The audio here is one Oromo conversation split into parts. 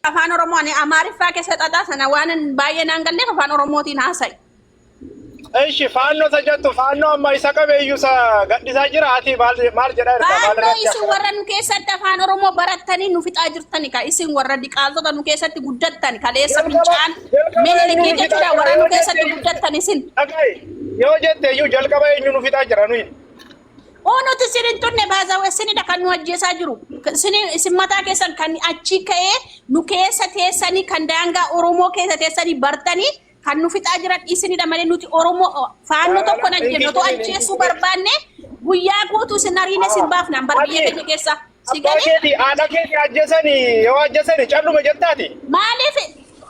Afaan Oromoo ani Amaariffaa keessa xaxaa sana waan baay'ee naan galleef Afaan Oromootiin haasa'i. Ishi faannoo isa jettu faannoo amma isa qabeeyyu isa gadhisaa jira ati maal maal jedhaa jirta maal Faannoo irratti isin akka warra nu keessatti Afaan Oromoo barattanii nu fixaa jirtani ka isin warra diqaaltota nu keessatti guddattan kaleessa jalqaba fincaan jalqaba eenyu minilikii nu fixaa jechuudha jira warra nu yoo jette keessatti guddattan isin. dhaga'i yoo jette iyyuu jalqaba eenyu nu fixaa jira nuyi. Oo nuti isin hin tunne baazawee isinidha kan nu ajjeesaa jiru. Isin isin mataa keessan kan achii ka'ee nu keessa teessanii kan daangaa Oromoo keessa teessanii bartanii kan nu fixaa jiran isinidha malee nuti Oromoo faannoo tokko hin ajjeefne otoo ajjeesuu barbaanne guyyaa guutuu isin ariine isin baafnaan bar biyya keenya keessa. Si Abbaa galee? keetii haadha keetii ajjeesanii yoo ajjeesanii calluma jettaati. Maaliif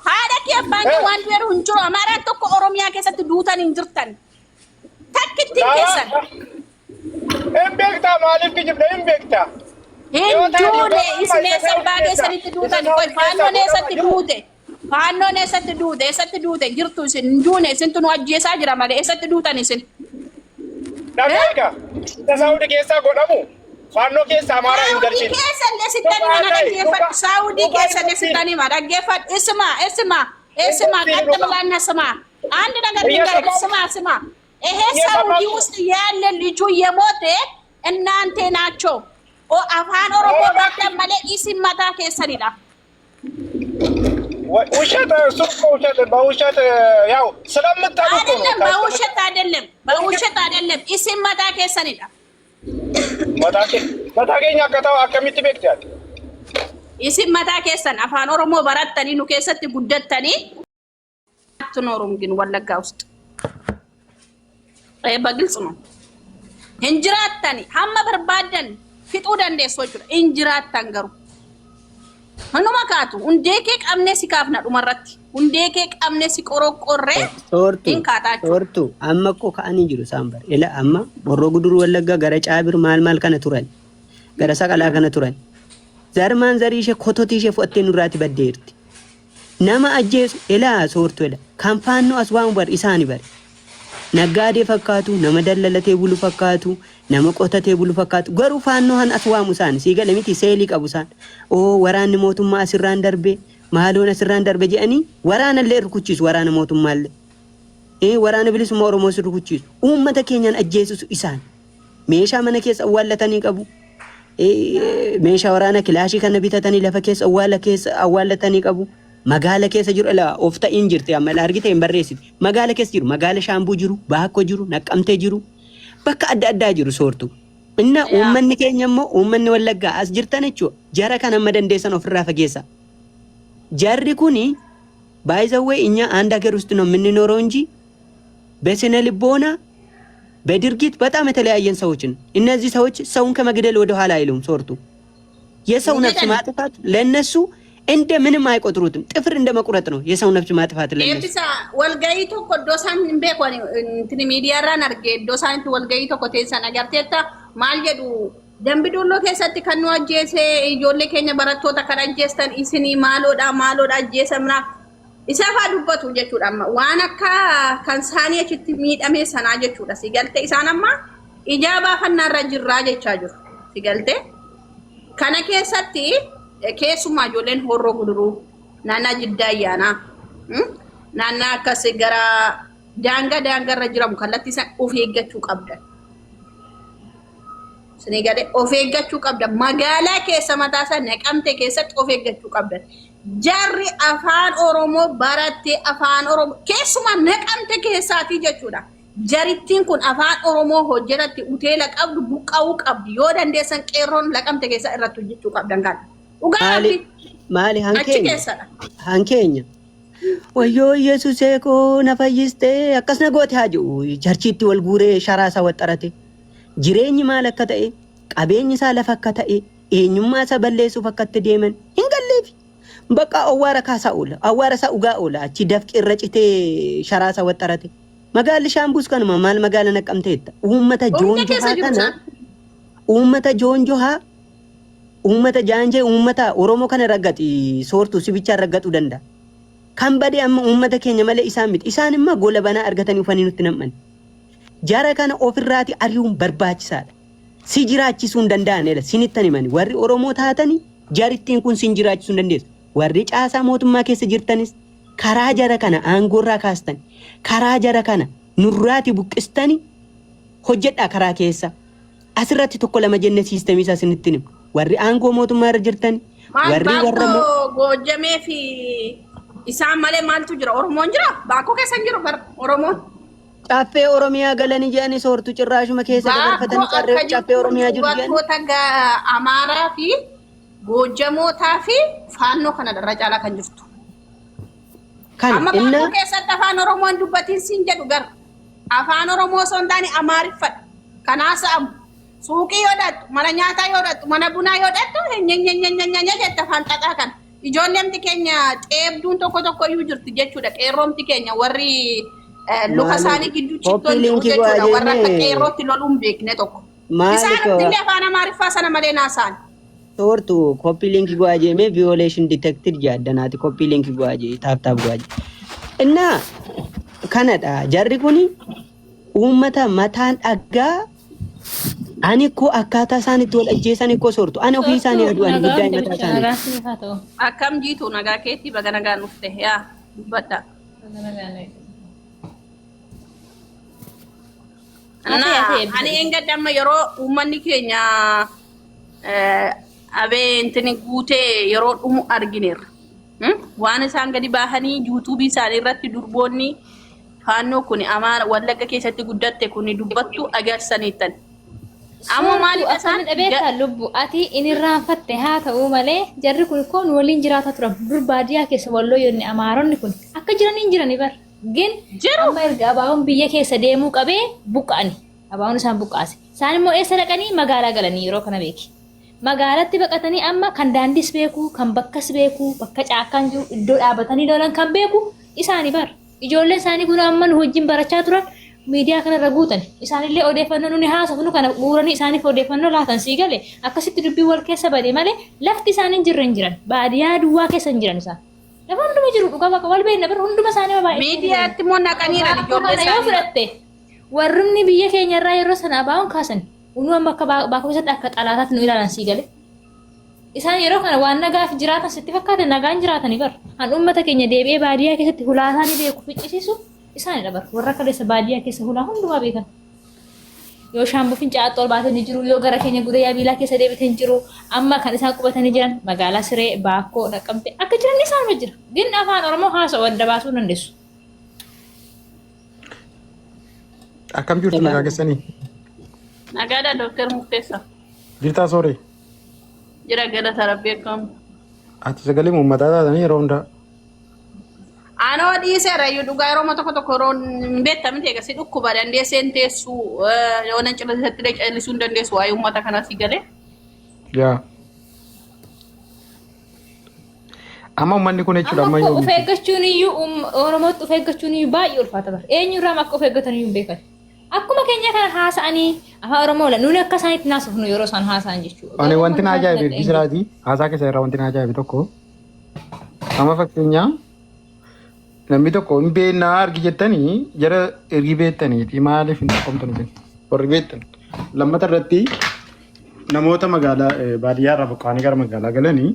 haadha kee abbaan kee waan du'eeru hin jiru Amaaraan tokko Oromiyaa keessatti duutan hin jirtan. Takkittiin keessan. Hin beektaa maaliif kijibda hin beektaa. Hin duune isin eessa abbaa keessanitti duutan qoy faannoon eessatti duute faannoon eessatti duute eessatti duute jirtu isin hin duune isintu nu ajjeesaa jira malee eessatti duutan isin. Dhaga'iga isa Saawudi keessaa godhamu faannoo keessa Amaaraa hin Saawudii galchine. keessa illee sittan hima na dhaggeeffadhu. Saawudii keessa illee sittan hima dhaggeeffadhu. Isuma isuma isuma ቀጥ ብላና ስማ አንድ ነገር ልንገርህ። ስማ ስማ ይሄ ሳውዲ ውስጥ ያለ ልጁ የሞተ እናንተ ናቸው። Afaan Oromoo bartan malee isin mataa keessanidha. ውሸት እሱ እኮ ውሸት በውሸት ያው ስለምታውቁ ነው። አይደለም፣ በውሸት አይደለም፣ በውሸት አይደለም። isin mataa keessanidha. Mataa keenya akka ta'u akkamitti beekti ati? Isin mataa keessan Afaan Oromoo barattanii nu keessatti guddattanii አትኖሩም። ግን ወለጋ ውስጥ በግልጽ ነው hin jiraattani hamma barbaadan fixuu dandeessu jechuudha. Hin jiraattan garuu. Hanuma kaatu hundee kee qabnee si kaafna dhumarratti. Hundee kee qabnee si qoroqqorree Soortu hin kaataa jechuudha. Soortu amma akkoo ka'anii jiru isaan bara. Ila amma Borroo Guduruu Wallaggaa gara Caabir maal maal kana turan. Gara Saqalaa kana turan. Zarmaan zarii ishee kototii ishee fudhattee nurraati baddeerti. Nama ajjeesu ilaa soortu ila kan faannoo as waamu bar isaani bari. Naggaadee fakkaatu, nama dallalatee bulu fakkaatu, nama qotatee bulu fakkaatu. Garuu faannoo han as waamu isaani sii gale miti seelii qabu isaan. Oo waraanni mootummaa asirraan darbe, maaloon asirraan darbe jedhanii waraanallee rukuchiisu waraana mootummaallee. Ee waraana bilisummaa Oromoo si rukuchiisu. Uummata keenyaan ajjeesisu isaan. Meeshaa mana keessa awwaallatanii qabu. Meeshaa waraanaa kilaashii kana bitatanii lafa keessa awwaala keessa awwaallatanii qabu. Magaala keessa jiru ila of ta'iin jirti amma ila argite hin barreessiti. Magaala keessa jiru magaala Shaambuu jiru, Baakko jiru, Naqqamtee jiru, bakka adda addaa jiru soortu. Inna uummanni keenya immoo uummanni Wallaggaa as jirtan jechuudha. Jara kan amma dandeessan ofirraa fageessa. Jarri kuni by the way እኛ አንድ ሀገር ውስጥ ነው የምንኖረው እንጂ በስነ ልቦና በድርጊት በጣም የተለያየን ሰዎችን። እነዚህ ሰዎች ሰውን ከመግደል ወደ ኋላ አይሉም። ሶርቱ የሰው ነፍስ ማጥፋት ለነሱ እንደ ምንም አይቆጥሩትም። ጥፍር እንደ መቁረጥ ነው የሰው ነፍስ ማጥፋት ለነሱ። Eebbisa walgahii tokko iddoo isaan hin beeku ani intini miidiyaarraan arge iddoo isaan itti walgahii tokko teessan agarteetta maal jedhu Dambi Dolloo keessatti kan nu ajjeese ijoollee keenya barattoota kan ajjeestan isinii maaloodha maaloodha ajjeesamna isa faa dubbatu jechuudha amma waan akka kan isaanii achitti miidhamee sanaa jechuudha si galte isaan amma ijaa baafannaarra jirraa jechaa jiru si galte kana keessatti keessumaa ijoolleen Horroo Guduruu naannaa Jiddaa Ayyaanaa naannaa akkas gara daangaa daangaarra jiramu kallattii san of eeggachuu qabdan. Isinii galee of eeggachuu qabda. Magaalaa keessa mataa isaa Naqamte keessatti of eeggachuu qabdan. Jarri Afaan Oromoo barattee Afaan Oromoo keessumaa Naqamte keessaatii jechuudha. Jarittiin kun Afaan Oromoo hojjetatti uteela qabdu buqqa'uu qabdi. Yoo dandeessan qeerroon Naqamte keessaa irratti hojjechuu qabdan kana. Dhugaa Maali rabbi maali achi hankeenya keessadha. hankeenya wayyoo Yesuusee koo na fayyistee akkas na goote haa jedhu charchiitti wal guuree sharaa isaa waxxarate. Jireenyi maal akka ta'e, qabeenyi isaa lafa akka ta'e, eenyummaa isaa balleessuuf akka itti deeman hin galleefi. Bakka awwaara kaasaa oola. Awwaara isaa ugaa oola. Achi dafqi irra citee sharaa isaa waxxarate. Magaalli Shaambuus kanuma maal magaala Naqqamteetta. Uummata Oromiyaa keessa joonjohaa jiru kana isaan. uummata joonjohaa uummata jaanjee uummata Oromoo kana raggaxi soortuu si bichaan raggaxuu danda'a. Kan bade amma uummata keenya malee isaan miti. Isaan immoo gola banaa argatanii ufanii nutti nam'an. Jara kana ofirraati ari'uun barbaachisaadha. Si jiraachisuu hin danda'an ela sinittan himani. Warri Oromoo taatani jarittiin kun sin jiraachisuu hin dandeessu. Warri caasaa mootummaa keessa jirtanis karaa jara kana aangoorraa kaastan, karaa jara kana nurraati buqqistani hojjedhaa karaa keessa. Asirratti tokko lama jenne siistemii isaa isinitti himna. Warri aangoo mootummaa irra jirtan, Maal warri warra mo- Baakkoo Goojjamee fi isaan malee maaltu jira? Oromoon jira? Baakkoo keessa hin jiru bara Oromoon. Caffee Oromiyaa galanii jedhani soortu cirraashuma keessa dabarfatanii Baakkoo carree akka caffee Oromiyaa jiru jedhani. Dubartoota Amaaraa fi Goojjamootaa fi Faannoo kana irra caalaa kan jirtu. Kana Amma inna Baakkoo keessatti afaan Oromoo hin dubbatiin siin jedhu gara. Afaan Oromoo osoo hin taane Amaariffadha. Kanaa sa'amu. Suuqii yoo dhaqxu, mana nyaataa yoo dhaqxu, mana bunaa yoo dhaqxu, nyenyenyenyenyenye jette afaan xaxaa kana. Ijoolleemti keenya xeebduun tokko tokko iyyuu jirti jechuudha. Qeerroomti keenya warri luka Maali? isaanii gidduu Koppii cittoon jiru liinkii jechuudha. go'aa Warra akka jennee qeerrootti loluun beekne tokko. maali Isaan ko illee afaan Amaariffaa sana malee naasaan. soortu koppii liinkii go'aa jeemee violation detected jaaddanaati koppii liinkii go'aa jee taap taap go'aa jee. Innaa kanadha jarri kuni uummata mataan dhagaa ani koo akkaataa isaan itti wal ajjeesan koo soortu ani ofii isaanii Soortuu adu'an nagaa guddaa hunda mataa bicha isaanii. nagaan siif haa ta'u. Akkam jiitu nagaa keetti baga nagaan dhufte yaa dubbadha. Nagaan eebbifame. Haa Na ta'e haa ta'e ani eebbifame. eengadda amma yeroo uummanni keenya abeentini guutee yeroo dhumu argineerra. Waan isaan gadi baahanii yuutuubii isaanii irratti durboonni faannoo kun Amaara Wallagga keessatti guddatte kun dubbattu agarsaniittan. Ammoo Soortuu maalidha isaan akkamiin dhabeettaa lubbu ati in irraanfatte haa ta'uu malee jarri kun koon waliin jiraataa turan dur baadiyyaa keessa wallooyyonni amaaronni kun akka jiran hin jirani bar gin jiru. amma erga abaawoon biyya keessa deemuu qabee buqqa'ani abaawoon isaan buqqaase isaan immoo eessa dhaqanii magaalaa galanii yeroo kana beeki magaalatti baqatanii amma kan daandiis beeku kan bakkas beeku bakka caakkaan jiru iddoo dhaabatanii lolan kan beeku isaani bar Ijoolleen isaanii kun amma nu wajjin barachaa turan miidiyaa kanarra guutan. Isaanillee odeeffannoo nuni haasofnu kana guuranii isaaniif odeeffannoo laatan sii gale akkasitti dubbiin wal keessa bade malee lafti isaan hin jirre hin jiran. Baadiyaa duwwaa keessa hin jiran isaan. Lafa hunduma jiru dhugaa bakka wal beekna bira hunduma isaanii baay'ee. Miidiyaatti immoo naqaniiran Baakoo ijoollee kana yoo isaanii. fudhatte warrumni biyya keenya irraa yeroo sana abaa'uun kaasan unuu amma akka baakoo keessatti akka xalaataatti nu ilaalan sii gale. Isaan yeroo kana waan nagaaf jiraatan sitti fakkaate nagaan jiraatanii bar. An uummata keenya deebi'ee baadiyyaa keessatti hulaa isaanii beeku ficcisiisu isaanidha bar. Warra kaleessa baadiyyaa keessa hulaa hundumaa beekan. Yoo shaambuu fincaa'aatti ol baatee ni jiru, yoo gara keenya gudayyaa biilaa keessa deebitee hin jiru. Amma kan isaan qubatanii jiran magaalaa Siree, Baakkoo, Naqqamte akka jiran isaanuma jira. Gin afaan Oromoo haasa'u adda baasuu hin dandeessu. Akkam jirtu nagaa keessanii? Nagaadha Dooktar Murteessaa. Jirtaa sooree? Jira galata rabbii akkam. Ati sagalee uummataa taatanii yeroo hundaa. Anoo dhiiseera iyyuu dhugaa yeroo tokko tokko yeroo hin beektamne egaa si dhukkuba dandeessee hin teessu yoo nan callisatti illee callisuu hin dandeessu waa'ee uummata kanaa si galee. Yaa. Amma uummanni kun jechuudha Amma amma akka of yoomiti. eeggachuun iyyuu Oromootti of eeggachuun iyyuu baay'ee ulfaata bara. Eenyurraa akka of eeggatan iyyuu hin beekan. Akkuma keenya kana haasa'anii afaan Oromoo la nuni akka isaanitti naasofnu yeroo isaan haasa'an jechuudha. Ani Garuu wanti na wanti isaan ajaa'ibe dhaga'e hin jiru. Bisiraati haasaa keessa irraa wanti na ajaa'ibe tokko amma fakkeenyaa namni tokko hin beeknaa argi jettanii jara ergi beektaniiti maaliif hin xaqqoomtan isin warri beektan lammata irratti namoota magaalaa baadiyyaa irraa buqqa'anii gara magaalaa galanii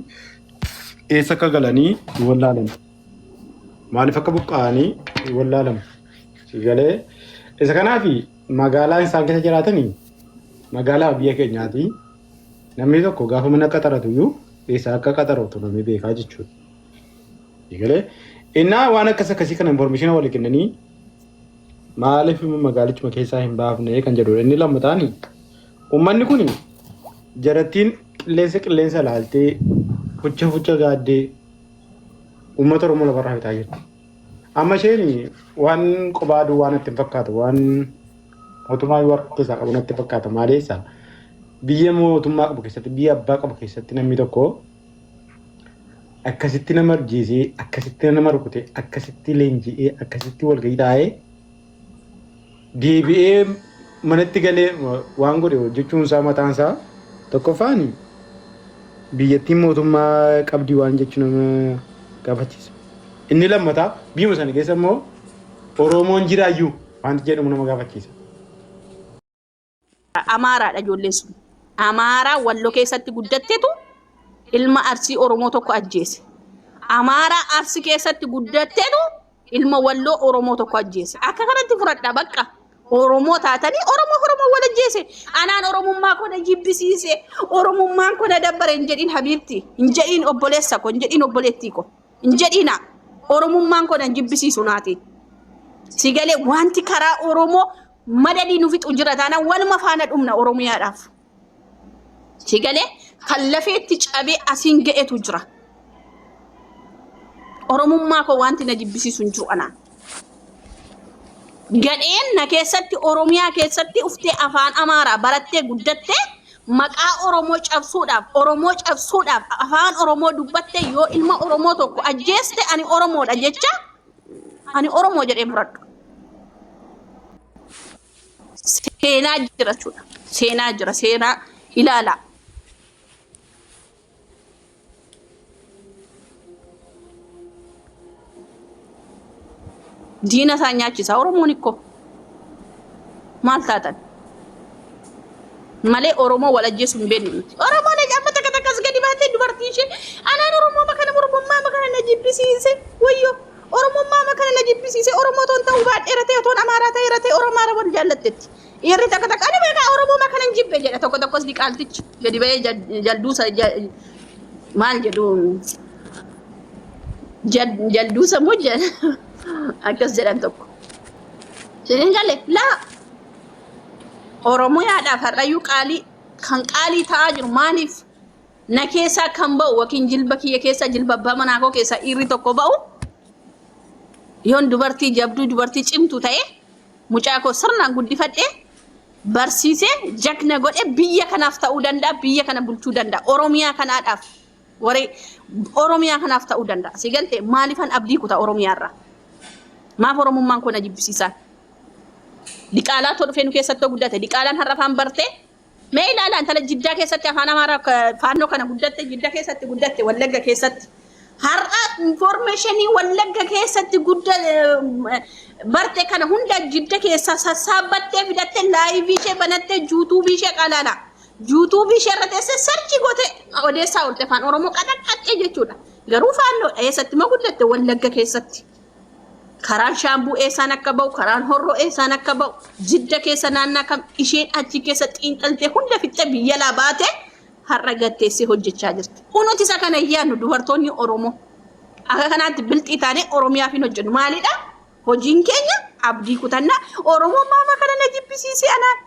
eessa akka galanii hin wallaalan. Maaliif akka buqqa'anii hin wallaalamu. Si galee isa kanaaf magaalaa isaan keessa jiraatanii magaalaa biyya keenyaati. Namni tokko gaafa mana qaxaratu iyyuu eessa akka qaxaratu namni beekaa jechuudha. Si galee innaa waan akkas akkasii kana information walii kennanii maaliif magaalichuma keessaa hin baafne kan jedhudha. Inni lammataan uummanni kun jarattiin qilleensa qilleensa laaltee fucha fucha gaaddee uummata Oromoo lafarraa fixaa jirti. Amma isheen waan qobaa duwwaa natti hin fakkaatu waan mootummaa yoo harka keessaa qabu natti fakkaata maaleessa biyya mootummaa qabu keessatti biyya abbaa qabu keessatti namni tokko akkasitti nama ajjeesee akkasitti nama rukute akkasitti leenji'ee akkasitti walgahii taa'ee deebi'ee manatti galee waan godhe hojjechuun isaa mataan isaa tokkoffaan biyyattiin mootummaa qabdi waan jechuu nama gaafachiisa. Inni lammataa biyyuma sana keessa immoo Oromoon jiraayyuu wanti jedhamu nama gaafachiisa. Amaaraadha ijoolleen sun. Amaaraa Walloo keessatti guddattetu ilma Arsii Oromoo tokko ajjeese. Amaaraa Arsi keessatti guddatteetu ilma Walloo Oromoo tokko ajjeese. Akka kanatti fudhadhaa bakka. Oromoo taatanii Oromoo Oromoo wal ajjeese. Anaan Oromummaa koo na jibbisiise. Oromummaan koo na dabbare hin jedhin habiibti. Hin jedhin obboleessa koo, hin jedhin obboleettii koo. Hin jedhina. Oromummaan koo na jibbisiisu naati. Si galee wanti karaa Oromoo madadii nu fixu jira taanaan waluma faana dhumna Oromiyaadhaaf. Si galee kan lafeetti cabee asiin ga'etu jira. Oromummaa koo wanti na jibbisiisu hin jiru anaan. Gadheen na keessatti Oromiyaa keessatti uftee afaan Amaaraa barattee guddattee maqaa Oromoo cabsuudhaaf, Oromoo cabsuudhaaf afaan Oromoo dubbattee yoo ilma Oromoo tokko ajjeeste ani Oromoodha jecha ani Oromoo jedhee fudhadhu. Seenaa jira jechuudha. Seenaa jira. Seenaa ilaalaa. Diina isaa nyaachisa Oromoon ikkoo. Maal taatan? Malee Oromoo wal ajjeesu hin beeknu nuti. Oromoon amma takka takkas gadi baatee dubartii ishee anaan Oromoo makana Oromummaa makana na jibbisiise wayyoo Oromummaa makana na jibbisiise Oromoo toon ta'uu baadheera ta'e toon Amaaraa ta'eera ta'e Oromaara wal jaallattetti. Dhiirri takka takka ani beekaa Oromoo makana hin jibbe jedha tokko tokkos diqaaltichi gadi ba'ee jalduusa maal jedhu jalduusa moo akkas jedhan tokko. Isin galle laa Oromiyaadhaaf har'ayyuu qaalii kan qaalii ta'aa jiru maaliif na keessaa kan ba'u yookiin jilba kiyya keessaa jilba abbaa manaa koo keessaa dhiirri tokko ba'u yoon dubartii jabduu dubartii cimtuu ta'e mucaa koo sirnaan guddifadhe barsiisee jagna godhe biyya kanaaf ta'uu danda'a, biyya kana bulchuu danda'a, Oromiyaa kanaadhaaf waree Oromiyaa kanaaf ta'uu danda'a. Si galte maaliifan abdii kuta Oromiyaarraa? Maaf Oromummaan koo na jibbisiisaan? Diqaalaa too dhufee nu keessatti guddate. Diqaalaan har'a afaan bartee mee ilaalaa intala Jiddaa keessatti afaan Amaaraa faannoo kana guddatte, Jidda keessatti guddatte, Wallagga keessatti. Har'a informationii Wallagga keessatti gudda barte kana hunda Jidda keessaa sassaabbattee fidattee live ishee banattee YouTube ishee qalaala. YouTube ishee irra teessee search goote odeessaa oolte afaan Oromoo qaxaqqaxxee jechuudha. Garuu faannoodha. Eessatti moo guddatte? Wallagga keessatti. Karaan Shaambuu eessaan akka ba'u, karaan Horroo eessaan akka ba'u, Jidda keessa naannaa kam isheen achi keessa xiinxaltee hunda fixxee biyya laa baate har'a gatteessee hojjechaa jirti. Nuti isa kana hin yaadnu dubartoonni Oromoo. Akka kanaatti bilxii taanee Oromiyaaf hin hojjennu. Maalidha? Hojiin keenya abdii kutannaa. Oromoon maama kana na jibbisiisee anaan.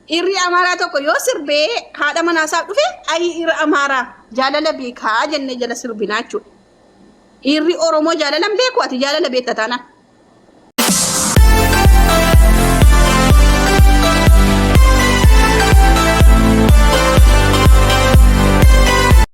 Dhiirri Amaaraa tokko yoo sirbee haadha manaasaaf dhufe ayii dhiira Amaaraa jaalala beekaa jennee jala sirbinaa jechuudha. Dhiirri Oromoo jaalala hin beeku, ati jaalala beekta taanaan.